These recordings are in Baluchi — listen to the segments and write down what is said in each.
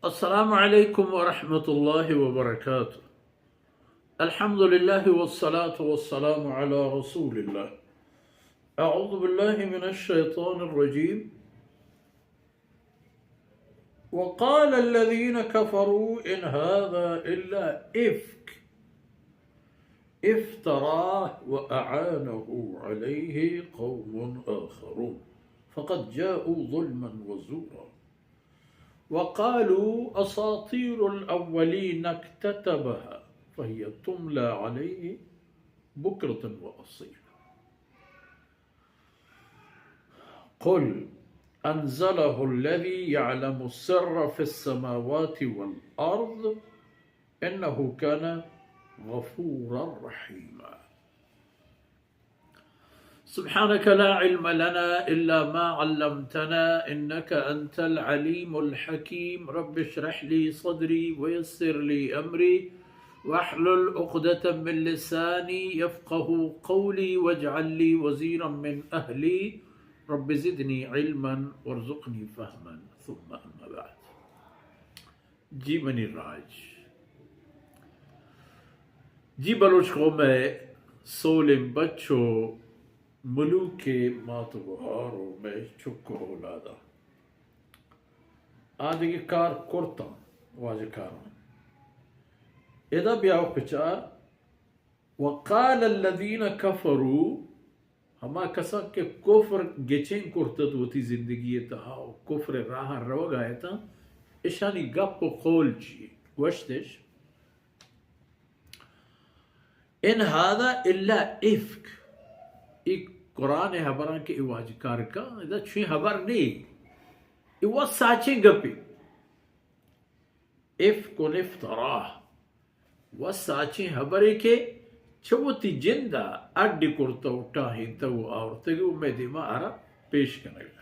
السلام عليكم ورحمة الله وبركاته. الحمد لله والصلاة والسلام على رسول الله. أعوذ بالله من الشيطان الرجيم. وقال الذين كفروا إن هذا إلا إفك افتراه وأعانه عليه قوم آخرون فقد جاءوا ظلما وزورا. وقالوا أساطير الأولين اكتتبها فهي تملى عليه بكرة وأصيلا. قل أنزله الذي يعلم السر في السماوات والأرض إنه كان غفورا رحيما. سبحانك لا علم لنا إلا ما علمتنا إنك أنت العليم الحكيم. رب اشرح لي صدري ويسر لي أمري واحلل عقدة من لساني يفقهوا قولي واجعل لي وزيرا من أهلي رب زدني علما وارزقني فهما. ثم أما بعد. جی منی راج، جی بلوچ قوم ءِ سولیں بچ ءُ ملوکیں مات ءُ گہار ءُ مئے چک ءُ اولاداں، آ دگہ کار کرتاں، واجہ کاراں. ادا بیا ءُ بچار، وقال الذين كفروا، ہما کساں کہ کفر گچین کرتت وتی زندگی ءِ تہا ءُ کفر ءِ راہ ءَ روگ ءَ اتاں، اشانی گپ ءُ قول چی؟ گوشتش، إن هذا إلا إفك. اے قرآن ءِ ہبراں کہ اے واجکار کاں، ادا چویں ہبر نی، اے وت ساچیں گپے. إفك افتراه، وت ساچیں ہبرے کہ چہ وتی جند ءَ اڈ کرتہ ءُ ٹاہینتگ ءُ آورتگ ءُ مئے دیما آرا پیش کنگ ءَ اِنت.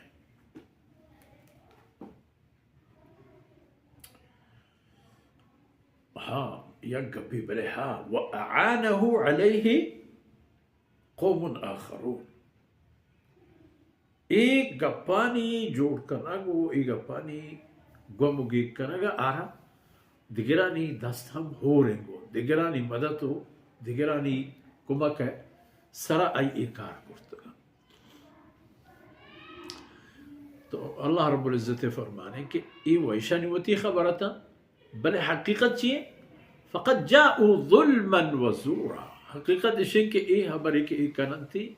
ہاں، یک گپے بلے ہاں، وأعانه عليه قوم آخرون. اے گپانی جوڑ کنگ ءُ اے گپانی گم ءُ گیگ کنگ ءَ آرا دگرانی دست ہم ہور انت ءُ دگرانی مدد ءُ دگرانی کمک ءِ سرا آئی اے کار کرتگ. تو اللہ رب العزت ءِ فرمان اِنت کہ اے وَ ایشانی وتی خبر اتاں، بلے حقیقت چی اِنت؟ فقد جاءوا ظلما وزورا. حقیقت اِش اِنت کہ اے ہبرے کہ اے کننتی،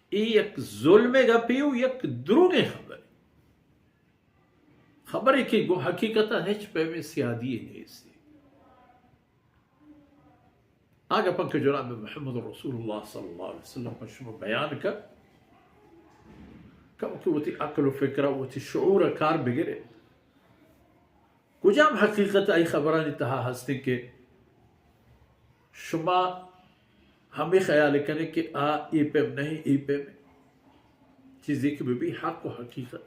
اے یک ظلمے گپے ءُ یک دروگیں خبرے. خبرے کہ گوں حقیقت ءَ ہچ پیمیں سیادی یے نیست. آ گپاں کہ جناب محمد رسول اللہ صلی اللہ علیہ وسلم پہ شما بیان کت، کم کہ وتی عقل ءُ فکر ءَ وتی شعور ءَ کار بگرے. کجام حقیقت آئی خبرانی تہا ہستیں کہ شما ہمے خیال کنے کہ آ اے پیم نہیں، اے پیم، چیزے کہ بہ بی حق ءُ حقیقت.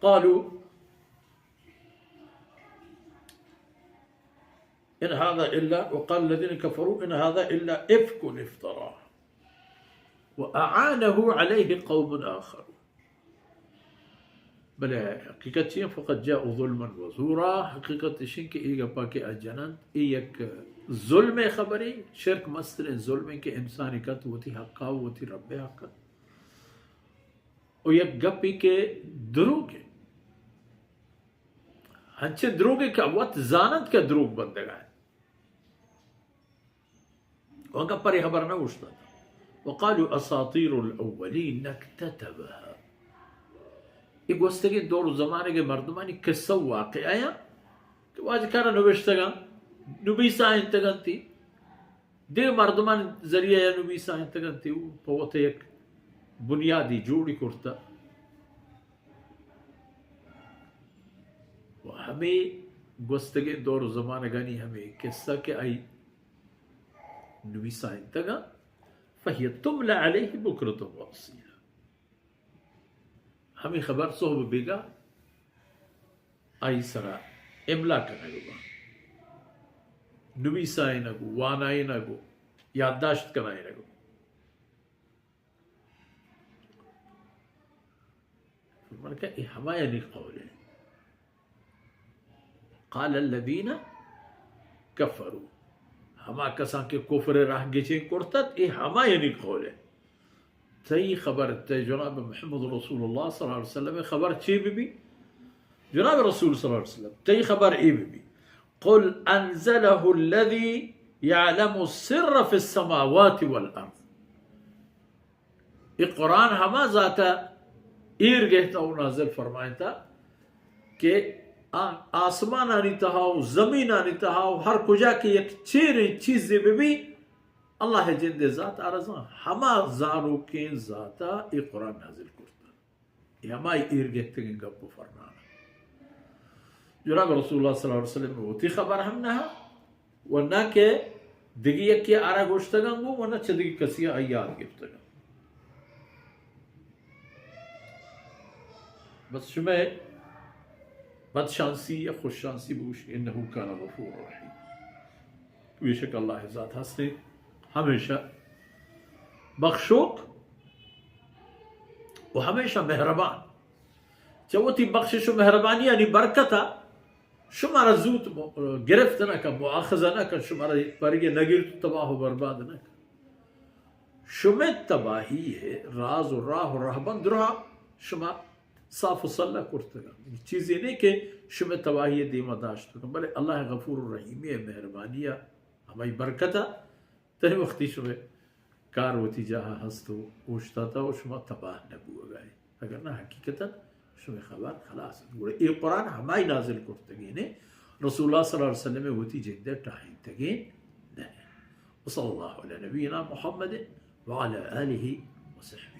قالوا إن هذا إلا، وقال الذين كفروا إن هذا إلا إفك افتراه وأعانه عليه قوم آخرون. بلے حقیقت چی اِنت؟ فقد جاءوا ظلما وزورا. حقیقت اِش اِنت کہ اے گپا کہ آ جننت، اے یک ظلمے خبرے، شرک مستریں ظلمے کہ انسانے کنت وتی حقا ءُ وتی رب ءِ حقا. ءُ یک گپے کہ دروگے، ہنچیں دروگے کہ وت زاننت کہ دروگ بندگ ءَ اِنت. ءُ انگا پرے خبر نہ گوشتگ. وقالوا أساطير الأولين اكتتبها. اے گوستگیں دور ءُ زمانگ ءِ مردمانی قصہ ءُ واقعہ اَنت کہ واجکار ءَ نبشتگ اَنت، نبیسائینتگ اَنت، دگہ مردمانی ذریعہ ءَ نبیسائینتگ اَنت ءُ پہ وت یک بنیادی جوڑی کرتہ. ءُ ہمے گوستگیں دور ءُ زمانگانی ہمے قصہ کہ آئی نبیسائینتگ اَنت، فهي تملى عليه بكرة وأصيلا. ہمے خبر سہب ءُ بیگاہ آئی سرا املا کنگ بنت، نبیسائینگ ءُ وانائینگ ءُ یادداشت کنائینگ. من کہ اے ہمایانی قول ہے۔ قال الذين كفروا، ہما کساں کہ کفر راہ گچین کرتت، اے ہمایانی قول ہے۔ تئی خبر، تئی جناب محمد رسول اللہ صلی اللہ علیہ وسلم خبر چی بی بی؟ جناب رسول صلی اللہ علیہ وسلم، تئی خبر اے بی بی۔ قل انزله الذي يعلم السر في السماوات والارض۔ اے قرآن ہما ذاتا ایر گہتا و نازل فرمائتا کہ آ-، آسمانانی تہا و زمینانی تہا و ہر کجا کہ یک چیریں چیزے ببی، اللہ جند ذات آرزان ہما زانوکیں ذاتا اے قرآن نازل کرتا۔ اے ہمائی ایر گہتگیں گپ و فرمان۔ جناب رسول اللہ صلی اللہ علیہ وسلم وتی خبر ہم نہ و نہ کہ دگہ یکے آرا گوشتگاں گوں و نہ چہ دگہ کسی آئی یاد گپتگاں۔ بس شمئے بدشانسی یا خوش شانسی بگوش، انه کان غفور رحیم۔ بیشک اللہ ذات ہستے ہمیشہ بخشوک و ہمیشہ مہربان۔ چہ وتی بخشش و مہربانی یعنی برکتا شمارا زوت م-، گرفت نہ کن، مؤاخذہ نہ کن، شمارا پرگے نہ گرت، تباہ و برباد نہ کن۔ شمئے تباہی ہے راز و راہ و رہبند رہا شما صاف و سلہ کرتگا۔ چیزے نہیں کہ شمئے تباہی دیما داشت کن، بلے اللہ غفور و رحیمی ہے، مہربانی ہے، ہمائی برکتا تئی وقتی شمئے کار وتی جاہ ہست و اوشتاتا و شما تباہ نہ بوگائے، اگر نہ حقیقتاً شمئے خبر خلاص انت۔ گڑا اے قرآن ہمائی نازل کرتگینے، رسول اللہ صلی اللہ علیہ وسلم وتی جندے ٹاہینتگین نہ۔ وصلی اللہ علی نبینا محمد وعلی آلہ وصحبہ۔